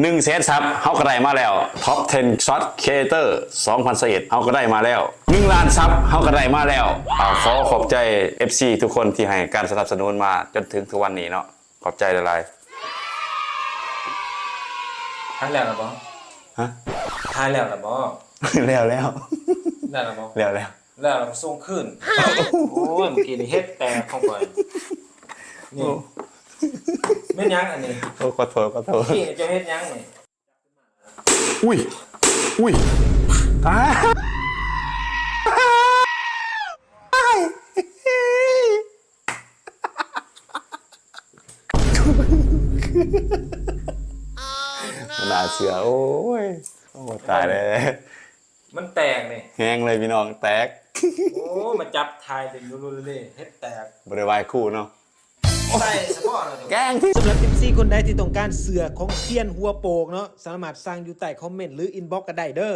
ໜຶ່ງແສນຊັບ ເຮົາກໍໄດ້ມາແລ້ວ. Top ten Short Creator ສອງພັນຊາວເອັດ ເຮົາກໍໄດ້ມາແລ້ວ. ໜຶ່ງລ້ານຊັບ ເຮົາກໍໄດ້ມາແລ້ວ. ອາ ຂໍຂອບໃຈ ເອັຟຊີ ທຸກຄົນທີ່ໃຫ້ການສະໜັບສະໜູນມາຈົນເຖິງທຸກວັນນີ້ເນາະ. ຂອບໃຈຫຼາຍໆ. ຖ່າຍແລ້ວລະບໍ່? ຮະ? ຖ່າຍແລ້ວລະບໍ່? ແລ້ວແລ້ວ. ແລ້ວລະບໍ່? ແລ້ວແລ້ວ. ແລ້ວລະກໍສົ່ງຄືນ. ໂອ້ຍ ເມື່ອກີ້ນີ້ເຮັດແຕກຂອງຂ້ອຍ. ນີ້ ໂອ້ ແມ່ນຫຍັງອັນນີ້? ໂອ້ ຂໍໂທດ ຂໍໂທດ. ເມື່ອກີ້ເຈົ້າເຮັດຫຍັງນີ້? ອຸ້ຍ ອຸ້ຍ ຕາຍ. ບໍ່ໜ້າເຊື່ອ. ໂອ້ຍ ໂອ້ ຕາຍແລ້ວ. ມັນແຕກນີ້. ແຮງເລີຍພີ່ນ້ອງ ແຕກ. ໂອ້ ມາຈັບຖ່າຍເຫຼັ້ນຢູ່ເລີຍ ເຮັດແຕກ. ບໍ່ໄດ້ໄຫວ້ຄູເນາະ. ໃສ່ສະເພາະເນາະ ແກ້ງ. ສຳລັບ ເອັຟຊີ ຄົນໃດທີ່ຕ້ອງການເສື້ອຂອງທຽນຫົວໂປກເນາະ ສາມາດສັ່ງຢູ່ໃຕ້ຄອມເມັນ ຫຼື ອິນບັອກກໍໄດ້ເດີ້.